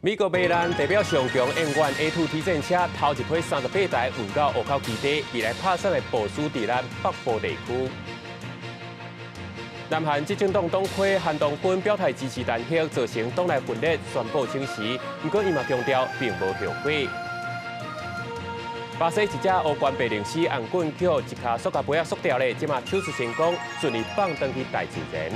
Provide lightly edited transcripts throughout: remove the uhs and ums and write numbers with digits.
美國買咱地表上強 M1 A2 T 戰車，頭一批38台運到湖口基地，未來拍算會部署佇咱北部地區。南韓執政黨黨魁韓東勳表態支持彈劾，造成黨內分裂，宣布請辭。不過伊嘛強調並無後悔。巴西一隻烏冠白鷺鷥頷頸抾一跤塑膠杯仔縮掉咧，這馬手術成功，順利放轉去大自然。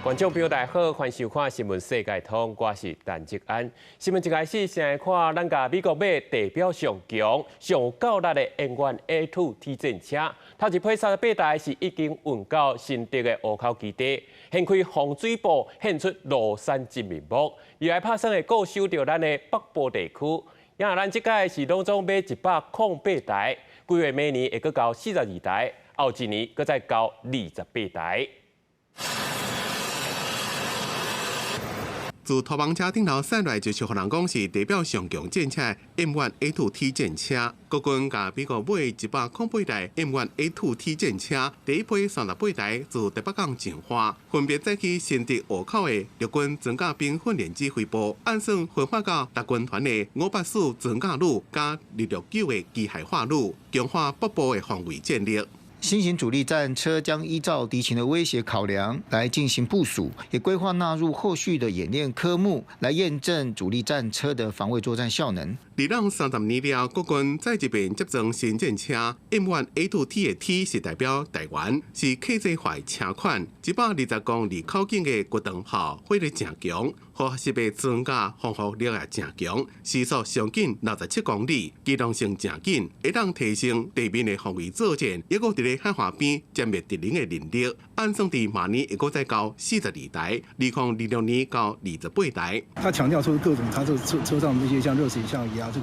觀眾朋友大家好，歡迎收看新聞世界通，我是陳志安。新聞一開始先來看，咱共美國買地表上強、上有夠力的 M1 A2 T 戰車，頭一批38台是已經運到新竹的湖口基地，掀開防水布，現出廬山真面目。未來拍算會固守著咱的北部地區。也咱這擺是攏總買108台，規劃明年會閣交42台，後一年閣再交28台。自拖網車頂頭駛來，就是予人講是地表上強戰車 M1A2 T 戰車。國軍共美國買108台 M1A2 T 戰車，第一批38台自台北港進發，分別載去新竹湖口的陸軍裝甲兵訓練指揮部，按算分發到六軍團的584裝甲旅佮269的機械化旅，強化北部的防衛戰力。新型主力戰車將依照敵情的威脅考量來進行部署，也規劃納入後續的演練科目，來驗證主力戰車的防衛作戰效能。離任30年了，國軍再一遍接裝新戰車 M1A2T 的 T 是代表台灣，是客製化車款，120公里口徑的滑膛炮，火力誠強，可識別裝甲防護力也誠強，時速上緊67公里，機動性誠緊，會當提升地面的防衛作戰，抑閣佇咧海岸邊殲滅敵人的能力。按算佇明年會閣再交42台，2026年交28台。他強調說各種，他這車車上這些像熱成像儀啊，這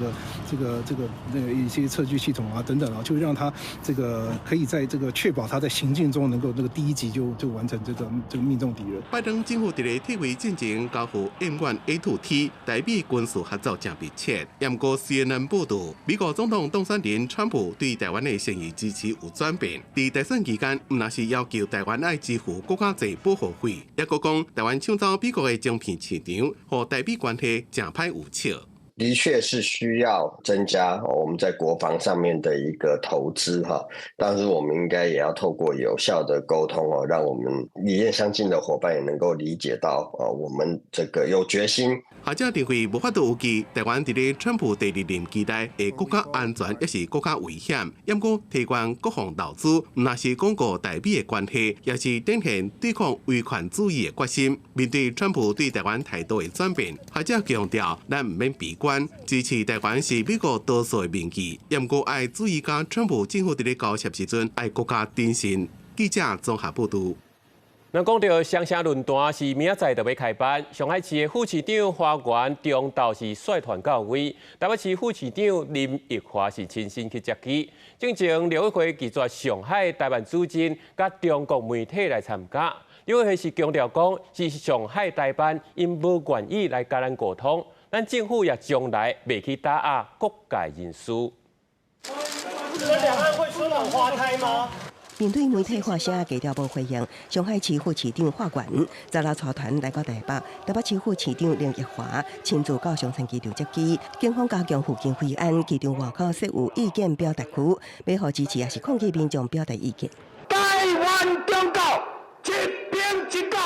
個那個一些測距系統啊等等啊，就讓他這個可以在這個確保他在行進中能夠那個第一擊就完成這個命中敵人。拜登政府佇咧退位進前交付 M1A2T，台美軍事合作誠密切。毋過 CNN 報道，美國總統當選人川普對台灣的善意支持有轉變。佇大選期間，毋但是要求台灣愛支付閣較濟保護費，抑閣講台灣搶走美國的晶片市場，予台美關係誠歹預測。的確是需要增加我們在國防上面的一個投資哈，但是我們應該也要透過有效的溝通哦，讓我們理念相近的夥伴也能夠理解到，我們這個有決心。學者認為無法度預計台灣佇咧川普第二任期內會閣較安全，抑是閣較危險。毋過提懸國防投資，毋但是鞏固台美的關係，也是展現對抗威權主義的決心。面對川普對台灣態度的轉變，學者強調，咱毋免悲觀，支持台灣是美國多數的民意。毋過愛注意，佮川普政府佇咧交涉時陣，愛閣較謹慎。記者綜合報導。那講到雙城論壇是明仔載就欲開辦，上海市的副市長華源中晝是率團到位，台北市副市長林奕華是親身去接機。進前陸委會拒絕上海台辦主任佮中國媒體來參加，陸委會是強調講是上海台辦𪜶無願意來佮咱溝通，咱政府也從來袂去打壓各界人士。兩岸會春暖花開嗎？面對媒體發聲，低調無回應。上海市副市長華源昨昏帶團來到台北，台北市副市長林奕華親自到松山機場接機。警方加強附近維安，機場外口設有意見表達區，欲予支持抑是抗議民眾表達意見。台灣中國一邊一國。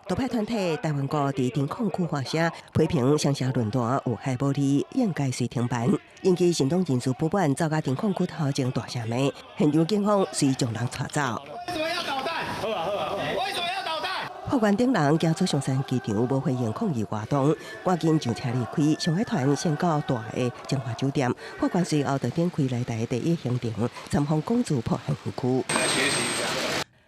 獨派團體台灣國佇中控區發聲，批評雙城論壇有害無利，應該隨停辦。引起行動人士不滿，走到中控區頭前大聲罵，現場警方隨將人帶走。為什麼要搗蛋？好啊好啊，為什麼要搗蛋？華源等人行出松山機場，無回應抗議活動，趕緊上車離開。上海團先到大的晶華酒店，華源隨後就展開來台第一行程，參訪港自破案園區。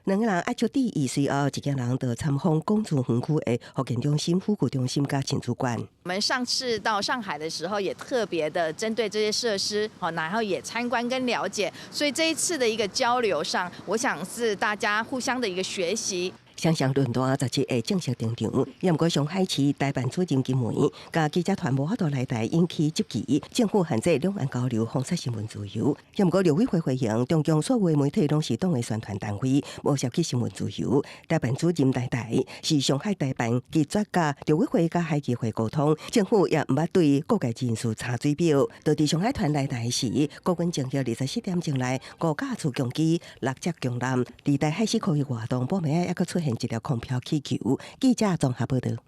兩个人愛出第一，隨後一行人就參訪港自園區的復健中心、輔具中心佮親子館。我們上次到上海的時候，也特別的針對這些設施，然後也參觀跟了解，所以這一次的一個交流上，我想是大家互相的一個學習。雙雙論壇17日正式登場。毋過上海市台辦主任金梅佮記者團無法度來台引起質疑，政府限制兩岸交流，封殺新聞自由。毋過陸委會回應，中共所有媒體攏是黨的宣傳單位，無涉及新聞自由。台辦主任來台是上海台辦拒絕佮陸委會佮海基會溝通，政府也毋捌對各界人士查水表。就佇上海團來台時，國軍偵察24點鐘內五架自強機、六隻強艦，佇台海四區域活動，晡暝仔猶閣出現一粒空飄氣球。記者綜合報道。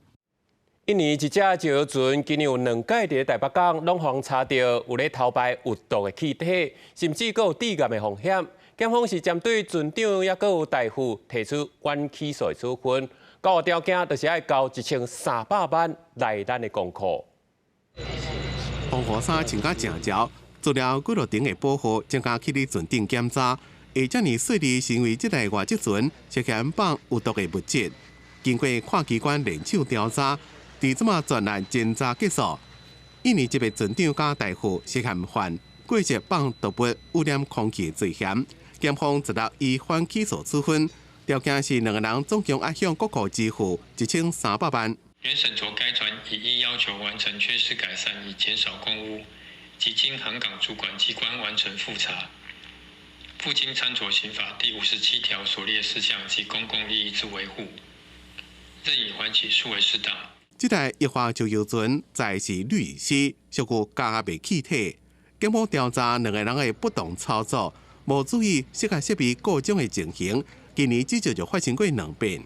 印尼一隻石油船今年有兩擺佇台北港，攏予人查著有咧偷排有毒的氣體，甚至閣有致癌的風險。檢方是針對船長抑閣有大副提出緩起訴的處分，交換條件就是愛交1300萬來咱的公庫。防護衫穿甲誠潮，做了幾落頂的保護，專家去佇船頂檢查，會遮爾細膩，是因為這台外籍船涉嫌放有毒的物質。經過跨機關聯手調查，佇這馬全案偵查結束。印尼這個船長佮大副涉嫌犯過失放毒物污染空氣的罪嫌，檢方十六依緩起訴處分，條件是兩個人總共愛向國庫支付1300萬。原審酌該船已依要求完成缺失改善，以減少空污，及經航港主管機關完成複查，復經參酌刑法第57條所列事項及公共利益之維護，認以緩起訴為適當。這台液化石油船載是氯乙烯，屬於加密氣體。檢方調查兩個人的不當操作，無注意釋械設備故障的情形，今年至少就發生過兩遍。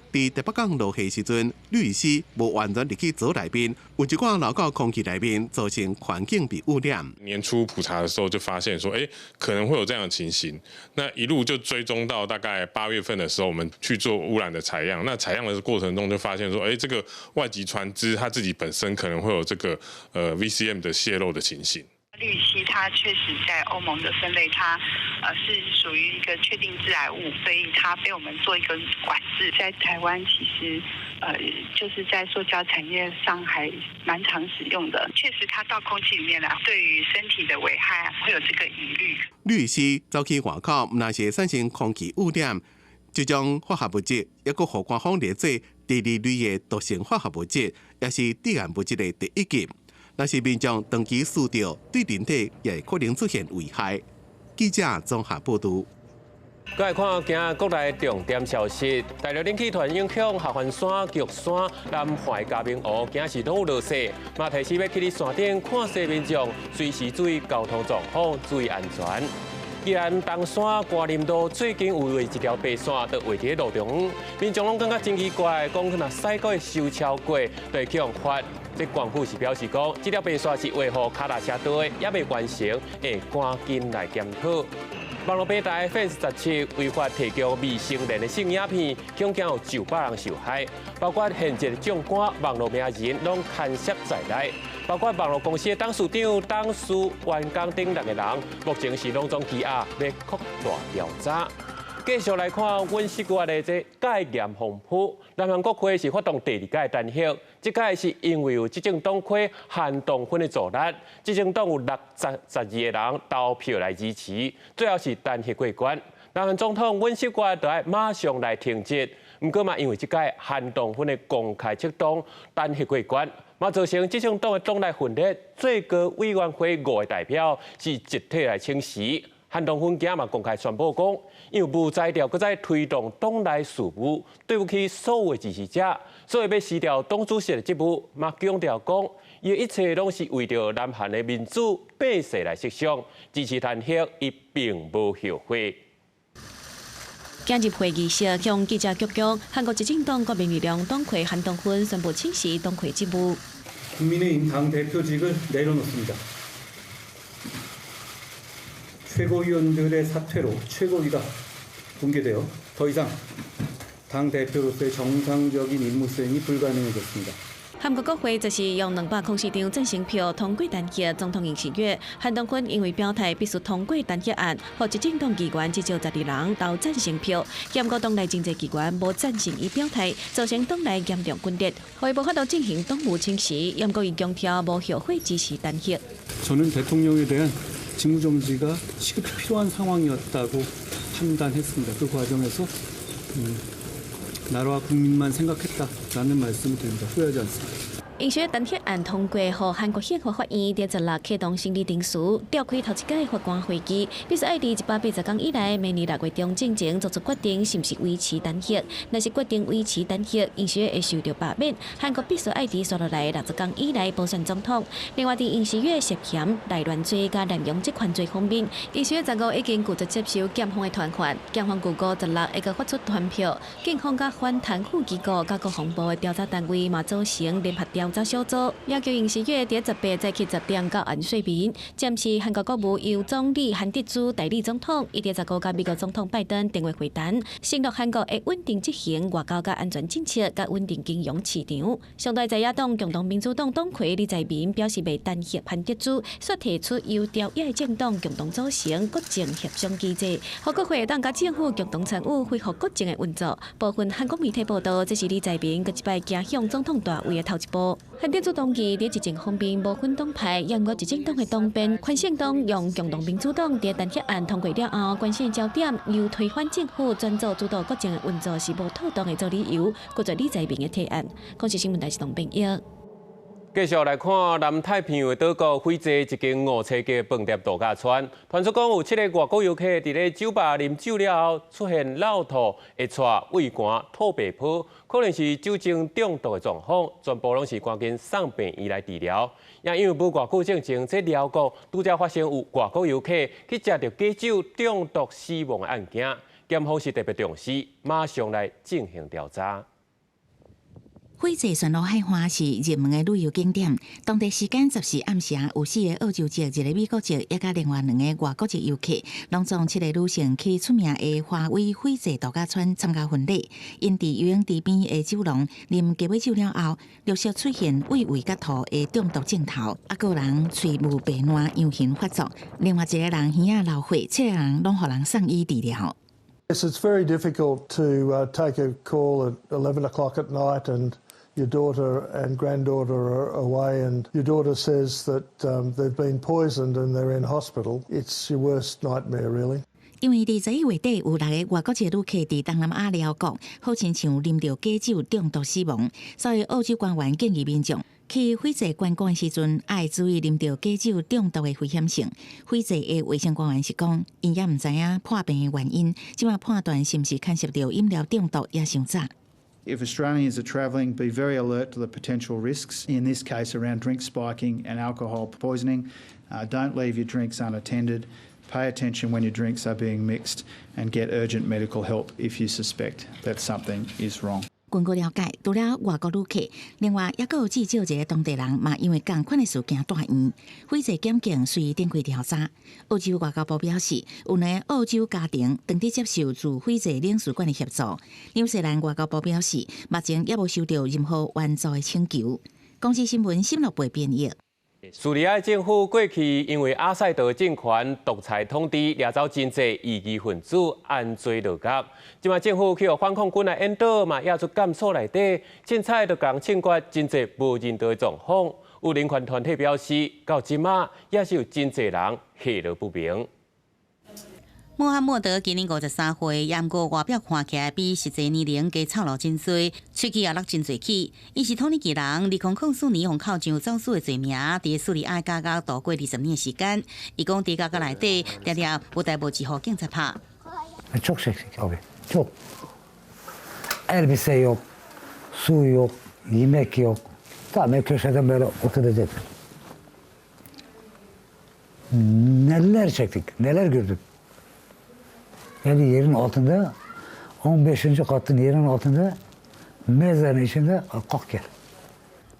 佇台北港落貨時陣，氯乙烯無完全入去槽內面，有一寡流到空氣內面，造成環境被污染。年初普查的時候就發現說，可能會有這樣的情形。那一路就追蹤到大概8月份的時候，我們去做污染的採樣。那採樣的過程中就發現說，這個外籍船隻它自己本身可能會有這個VCM 的洩漏的情形。氯乙烯它確實在歐盟的分類，它是屬於一個確定致癌物，所以它被我們做一個管制。在台灣其實就是在塑膠產業上還蠻常使用的。確實，它到空氣裡面來，對於身體的危害會有這個疑慮。氯乙烯走去外口，毋但是產生空氣污染，這種化學物質抑閣予官方列做第二類的毒性化學物質，也是致癌物質的第一級。若是民眾長期吸著，對人體也會可能出現危害。記者綜合報道。閣來看今仔國內重點消息，大陸冷氣團影響，合歡山、玉山、南橫嘉明湖，今仔是攏有落雪。嘛提醒欲去佇山頂看雪民眾，隨時注意交通狀況，注意安全。宜蘭東山關林路最近有畫一條白線，就畫佇路中央，民眾攏感覺真奇怪，講若駛過收超過，就會去予罰。這官府是表示講，這條白線是維護跤踏車道的，猶未完成，會趕緊來檢討。網路平台 Fans 17違法提供未成年的性影片，恐驚有900人受害，包括現職將官、網路名人攏牽涉在內，包括網路公司的董事長、董事、員工等六個人，目前是攏總羈押，欲擴大調查。繼續來看阮四月的這戒嚴風波，南韓國會是發動第二屆彈劾，這擺是因為有執政黨魁韓東勳的助力，執政黨有612個人投票來支持，最後是彈劾過關。南韓總統尹錫悅就愛馬上來停職，毋過嘛，因為這擺韓東勳的公開策動彈劾過關，嘛造成執政黨的黨內分裂，最高委員會五個代表是集體來請辭。韓東勳今仔嘛公開宣布講，因為無才調，閣再推動黨內事務，對不起所有的支持者，所以欲辭掉黨主席的職務，嘛強調講，伊的一切攏是為著南韓的民主百姓來設想，支持彈劾，伊並無後悔。今日會議室向記者鞠躬，韓國執政黨國民力量黨魁韓東勳宣布請辭黨魁職務。 국민의힘 당 대표직을 내려놓습니다. 최고위원들의 사퇴로 최고위가 붕괴되어 더 이상 당 대표로서의 정상적인 임무 수행이 불가능해졌습니다. 韓國國會就是用204張贊成票通過彈劾總統尹錫悅。韓東勳因為表態必須通過彈劾案，予執政黨議員至少12人投贊成票，兼顧黨內真濟議員無贊成伊表態，造成黨內嚴重分裂，予伊無法度進行黨務請辭，毋過伊強調無後悔支持彈劾。 저는 대통령에 대한 직무정지가 시급히 필요한 상황이었다고 판단했습니다. 그 과정에서 나라와 국민만 생각했다라는 말씀을 드립니다. 후회하지 않습니다. 尹锡悦弹劾案通过，予韩国宪法法院伫16启动审理程序，召开头一届法官会议，必须爱伫180天以内，明年6月中进前做出决定，是毋是维持弹劾？若是决定维持弹劾，尹锡悦会受到罢免，韩国必须爱伫紲落来60天以内补选总统。另外，伫尹锡悦涉嫌内乱罪佮滥用职权罪方面，尹锡悦15已经拒绝接受检方的传唤，检方预估十六会阁发出传票，警方佮反贪腐机构佮国防部的调查单位嘛组成联合调查小组，要求尹锡悦伫18早起10点到案说明。暂时韩国国务由总理韩德洙代理总统，伊伫15佮美国总统拜登电话会谈，承诺韩国会稳定执行外交佮安全政策，佮稳定金融市场。上大在野党共同民主党党魁李在明表示，袂弹劾韩德洙，煞提出由朝野政党共同组成国政协商机制，予国会当佮政府共同参与恢复国政的运作。部分韩国媒体报道，这是李在明阁一摆走向总统大位的头一步。韩德洙同意伫执政方面无分党派，也毋过执政党的党鞭，宽胜党用共同民主党伫弹劾案通过了后，关心焦点由推翻政府转做主导国政的运作是无妥当的做理由，拒绝李在明的提案。公视新闻台是董编译。继续来看南太平洋的岛国斐济一间五星级饭店度假村，传出讲有七个外国游客伫咧酒吧啉酒了后出现落吐、会掣、胃寒、吐白泡，可能是酒精中毒的状况，全部拢是赶紧送病院来治疗。也因为无偌久进前，这寮国拄才发生有外国游客去食著假酒中毒死亡的案件，检方是特别重视，马上来进行调查。斐济暹罗海岸是热门的旅游景点。当地时间14暗时，有四个澳洲籍、一个美国籍，以及另外两个外国籍游客，拢总七个女性去出名的华威斐济度假村参加婚礼。𪜶伫游泳池边的酒廊啉鸡尾酒了后，陆续出现胃痿佮吐的中毒症头，阁有人喙有白烂样型发作，另外一个人耳仔流血，七个人拢予人送医治疗。 Yes, it's very difficult to take a call at 11 o'clock at night and your daughter and granddaughter are away and your daughter says that they've been poisoned and they're in hospital. It's your worst nightmare, really. 因為佇11月底有六个外國籍旅客佇東南亞寮國，好親像啉著假酒中毒死亡，所以澳洲官員建議民眾去斐濟觀光的時陣，愛注意啉著假酒中毒的危險性。斐濟的衛生官員是講，𪜶猶毋知影破病的原因，這馬判斷是毋是牽涉著飲料中毒也傷早。 If Australians are travelling, be very alert to the potential risks, in this case around drink spiking and alcohol poisoning. Don't leave your drinks unattended. Pay attention when your drinks are being mixed and get urgent medical help if you suspect that something is wrong. 根據了解，除了外國旅客，另外猶閣有至少一個當地人嘛，因為仝款的事件蹛院。斐濟檢警隨展開調查。澳洲外交部表示，有兩個澳洲家庭正佇接受駐斐濟領事館的協助。紐西蘭外交部表示，目前猶無收到任何援助的請求。公視新聞新樂貝編譯。敘利亞政府過去因為阿薩德政權獨裁統治，掠走真濟異議分子，按罪落獄。這馬政府去予反抗軍來引導，嘛押出監所內底，凊彩就共槍決真濟無人道的狀況。有人權團體表示，到這馬也是有真濟人下落不明。穆罕默德今年53歲，也毋過外表看起來比實際年齡加操勞真濟，喙齒也落真濟齒。伊是土耳其人，2004年予扣上走私的罪名，佇敘利亞監獄度過20年的時間。伊講佇監獄內底，定定無代無誌予警察拍。 Çok çektik abi, çok. Elbise yok, su yok, yemek yok. Tam köşeden böyle oturacak. Neler çektik, neler gördük. Yani yerin altında, 15. Katın yerin altında, mezarın içinde kalk gel.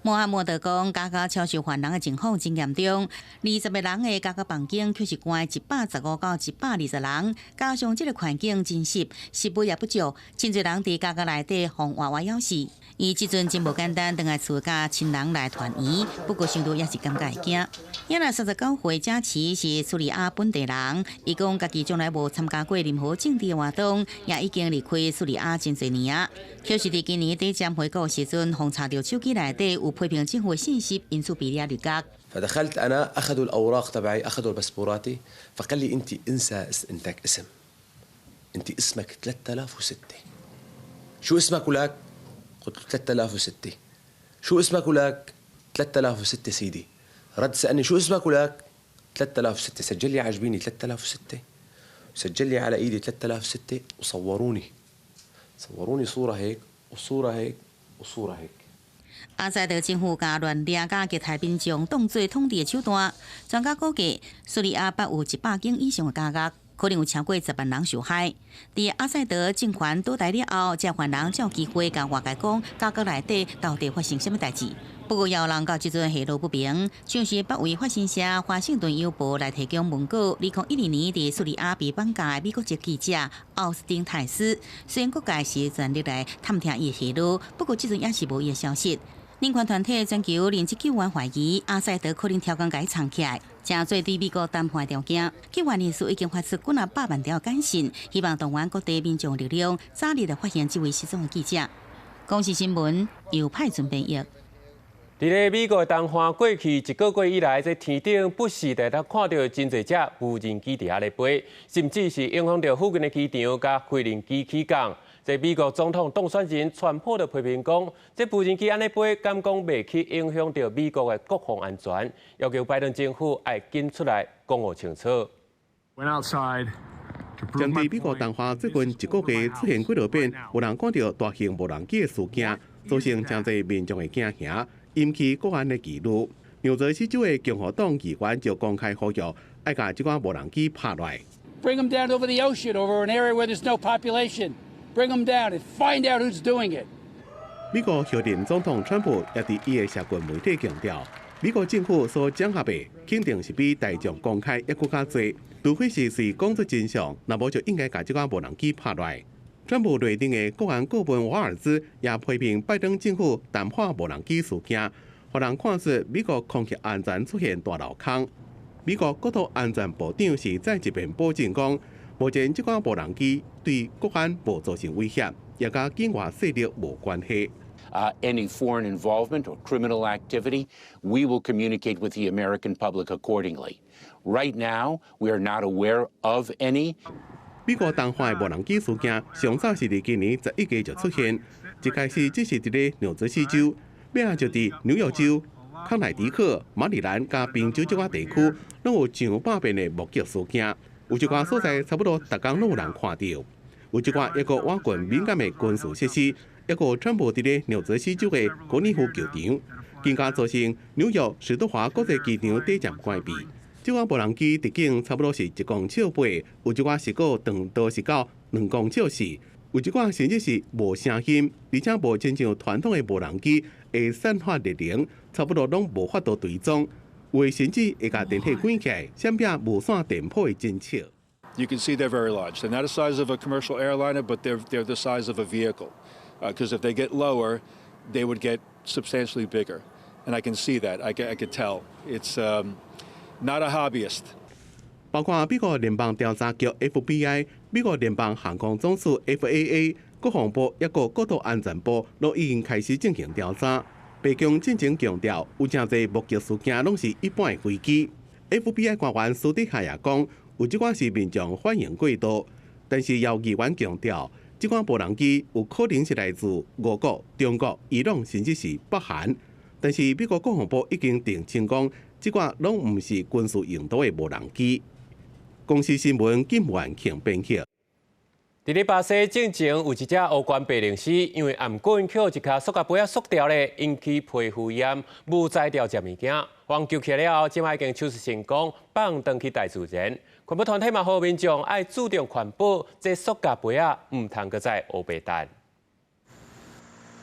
穆罕默德講，監獄超收犯人的情況真嚴重，20個人的監獄房間卻是關115到120人，加上這個環境真濕，食物也不足，真濟人佇監獄內底予活活咬死。伊這陣真無簡單，轉來厝佮親人來團圓，不過想著也是感覺會驚。也若39歲賈奇是敘利亞本地人，伊講家己從來無參加過任何政治活動，也已經離開敘利亞真濟年啊。卻是佇今年底針回國時陣，予查著手機內底有批評政府的信息，因此被掠入獄。 فدخلت انا اخذوا الاوراق تبعي اخذوا باسبوراتي فقال لي انت انسى انك اسم انت اسمك 3006. شو اسمك ولك؟ قلت له 3006. شو اسمك ولك؟ 3006 سيدي. رد سألني شو اسمك ولك؟ 3006. سجل لي على جبيني 3006، سجل لي على ايدي 3006، وصوروني، صوروني صورة هيك وصورة هيك وصورة هيك。阿薩德政府共亂掠佮擊殺民眾當做統治的手段。專家估計，敘利亞北有100間以上的監獄，可能有超過10萬人受害。佇阿薩德政權倒台了後，這犯人才有機會共外界講監獄內底到底發生啥物代誌。不過，有人到這陣下落不明，像是北位法新社、華盛頓郵報來提供文稿。2012年佇敘利亞被綁架的美國籍記者奧斯汀泰斯，雖然各界是全力來探聽伊的下落，不過這陣也是無伊的消息。人權團體全球人質救援懷疑阿薩德可能刁工共伊藏起來，成做對美國談判條件。救援人士已經發出幾若百萬條簡訊，希望動員各地民眾力量，早日來發現這位失蹤的記者。公視新聞由派準編譯。佇咧美國東岸過去一個月以來，這天頂不時地通看著真濟隻無人機佇遐咧飛，甚至是影響著附近的機場佮飛行機起降。這美國總統當選人川普就批評講，這無人機按呢飛，敢講袂去影響著美國的國防安全，要求拜登政府愛緊出來講予清楚。針對美國東岸最近一個月出現幾落遍，有人看著大型無人機的事件，造成誠濟民眾的驚嚇，引起國安的疑慮。紐澤西州的共和黨議員就公開呼籲，愛共這款無人機拍落來。 Bring them down over the ocean, over an area where there's no population. Bring them down and find out who's doing it. 美國候任總統川普也佇伊的社群媒體強調，美國政府所掌握的肯定是比大眾公開猶閣較濟，除非是隨講出真相，若無就應該共這款無人機拍落來。川普內定的國安顧問瓦爾茲也批評拜登政府淡化無人機事件，予人看出美國空氣安全出現大漏空。美國國土安全部長是再一遍保證講，目前這款無人機對國安無造成威脅，也佮境外勢力無關係。 Any foreign involvement or criminal activity, we will communicate with the American public accordingly. Right now, we are not aware of any. 美國東岸的無人機事件，上早是佇今年11月就出現，一開始只是佇咧紐澤西州，尾仔就佇紐約州、康乃狄克、馬里蘭佮賓州這寡地區，攏有上百遍的目擊事件，有一寡所在差不多逐工攏有人看著，有一寡猶閣倚近敏感的軍事設施，猶閣傳播佇咧紐澤西州的高爾夫球場，更加造成紐約史都華國際機場短暫關閉。這款無人機直徑差不多是1公尺8，有一寡是閣長度是到2公尺4，有一寡甚至是無聲音，而且無親像傳統的無人機會散發熱能，差不多攏無法度追蹤，有的甚至會共電火關起來，閃避無線電波的偵測。 You can see they're very large. They're not the size of a commercial airliner, but they're the size of a vehicle. Because if they get lower, they would get substantially bigger. And I can see that. I could tell. It's not a hobbyist. 包括美國聯邦調查局 FBI、美國聯邦航空總署 FAA、國防部抑閣國土安全部，攏已經開始進行調查。白宮進前強調，有誠濟目擊事件攏是一般的飛機。FBI 官員私底下也講，有這款是民眾反應過度，但是有議員強調，這款無人機有可能是來自俄國、中國、伊朗，甚至是北韓。但是美國國防部已經澄清講，這款攏毋是軍事用途的無人機。公視新聞金元慶編輯。佇咧巴西進前有一隻烏冠白鷺鷥，因為頷頸予一跤塑膠杯仔縮掉咧，引起皮膚炎，無才調食物件。予人救起了後，這擺已經手術成功，放轉去大自然。環保團體嘛，呼籲民眾愛注重環保，這塑膠杯仔毋通閣再烏白擲。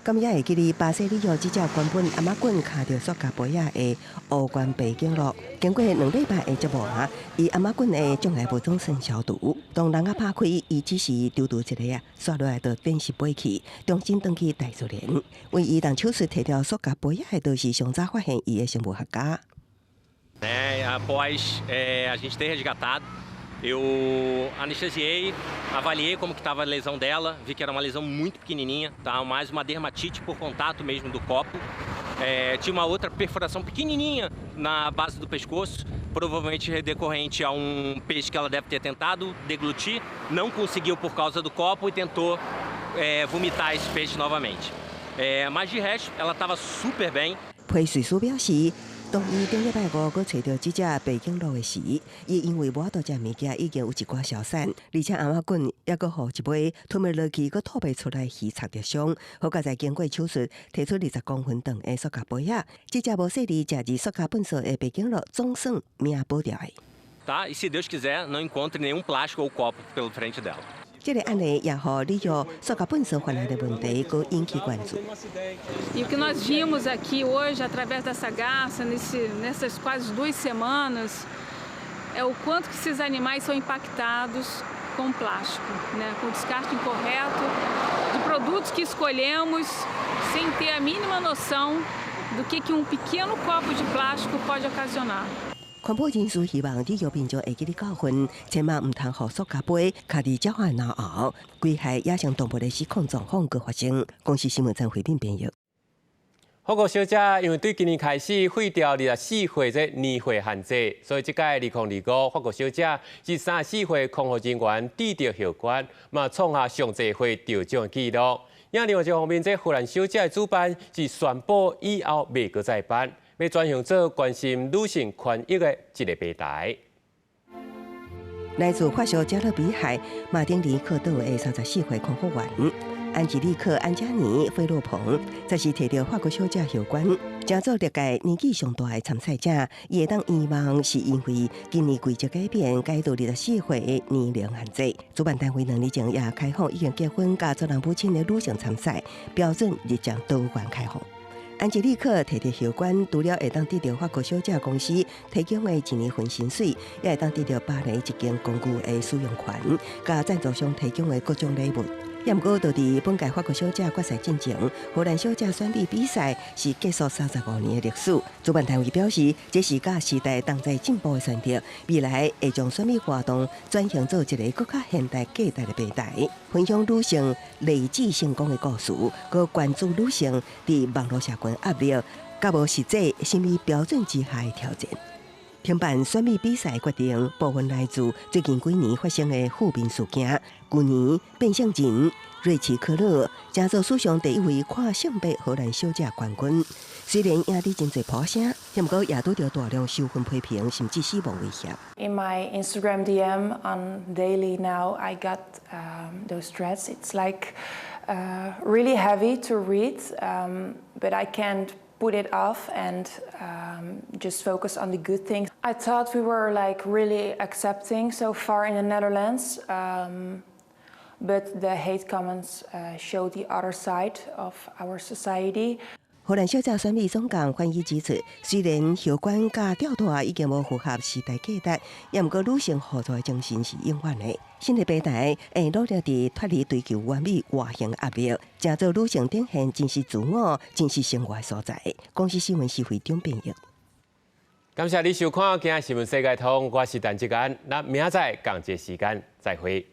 敢猶會記得巴西里約這隻原本頷頸跤著塑膠杯仔的烏冠白頸鹿，經過2禮拜的折磨啊，伊頷頸的障礙物總算消除。當籠仔拍開，伊只是丟丟一下啊，煞落來就電視飛去，重新轉去大自然。唯一動手術提掉塑膠杯仔的，就是上早發現伊的生物學家。 Né, após a gente ter resgatado, eu anestesiei, avaliei como que estava a lesão dela, vi que era uma lesão muito pequenininha, tá? Mais uma dermatite por contato mesmo do copo. Tinha uma outra perfuração pequenininha na base do pescoço, provavelmente decorrente a um peixe que ela deve ter tentado deglutir, não conseguiu por causa do copo e tentou Vomitar esse peixe novamente. Mas de resto, ela estava super bem. 皮瑞斯表示，當伊頂禮拜五閣揣著這隻白頸鹿的時，伊因為無法度食物件，已經有一寡消散，而且頷仔棍猶閣予一尾吞袂落去、閣吐袂出來魚插著傷，好佳哉經過手術，提出20公分長的塑膠杯仔，這隻無細膩食著塑膠糞埽的白頸鹿總算命保牢的。 Tá? E se Deus quiser, não encontre nenhum plástico ou copo pela frente dela. 這個案例也予里約塑膠糞埽泛濫的問題，閣引起關注。 E o que nós vimos aqui hoje, através dessa garça, nessas quase 2 semanas, é o quanto que esses animais são impactados com plástico, né? Com o descarte incorreto de produtos que escolhemos sem ter a mínima noção do que um pequeno copo de plástico pode ocasionar. 環保人士希望里約民眾會記得教訓，千萬毋通予塑膠杯卡佇鳥仔腦後，危害野生動物的失控狀況閣發生。公視新聞陳慧敏編譯。法國小姐因為對今年開始廢掉24歲這年歲限制，所以這屆2025法國小姐是34歲空服人員得著後冠，嘛創下上濟歲得獎紀錄。另外一方面，這荷蘭小姐的主辦是宣布以後袂閣再辦，欲轉型做關心女性權益的一個平台。來自法屬加勒比海馬丁尼克島的34歲空服員安吉麗克·安加尼·費洛蓬，這是摕著法國小姐后冠，成做歷屆年紀上大的參賽者。伊會當圓夢，是因為今年規則改變，改到24歲的年齡限制。主辦單位2年前也開放已經結婚佮做人母親的女性參賽，標準日漸多元開放。安吉麗克摕著後冠，除了會當得著法國小姐公司提供的一年份薪水，也會當得著巴黎一間公寓的使用權，佮贊助商提供的各種禮物。也毋過，就佇本屆法國小姐決賽進前，荷蘭小姐選美比賽是結束35年的歷史。主辦單位表示，這是佮時代同齊進步的選擇，未來會將選美活動轉型做一個閣較現代價值的平台，分享女性勵志成功的故事，閣關注女性佇網路社群壓力，佮無實際審美標準之下的挑戰。停辦選美比賽決定，部分來自最近幾年發生的負面事件。舊年變性人瑞奇科勒成做史上第一位跨性別荷蘭小姐冠軍。雖然贏得真濟破聲，毋過也拄著大量仇恨批評，甚至死亡威脅。 In my Instagram DM on daily now, I got those threats. It's like really heavy to read, but I can't put it off and just focus on the good things. I thought we were like really accepting so far in the Netherlands, but the hate comments show the other side of our society. 荷蘭小姐選美總監反伊指出，雖然後冠佮吊帶已經無符合時代價值，也毋過女性互助的精神是永遠的。新的平台會努力佇脫離追求完美外形壓力，成做女性展現真實自我、真實生活的所在。公視新聞施惠中編譯。感謝你收看今仔新聞世界通，我是陳志安，咱明仔載仝一個時間再會。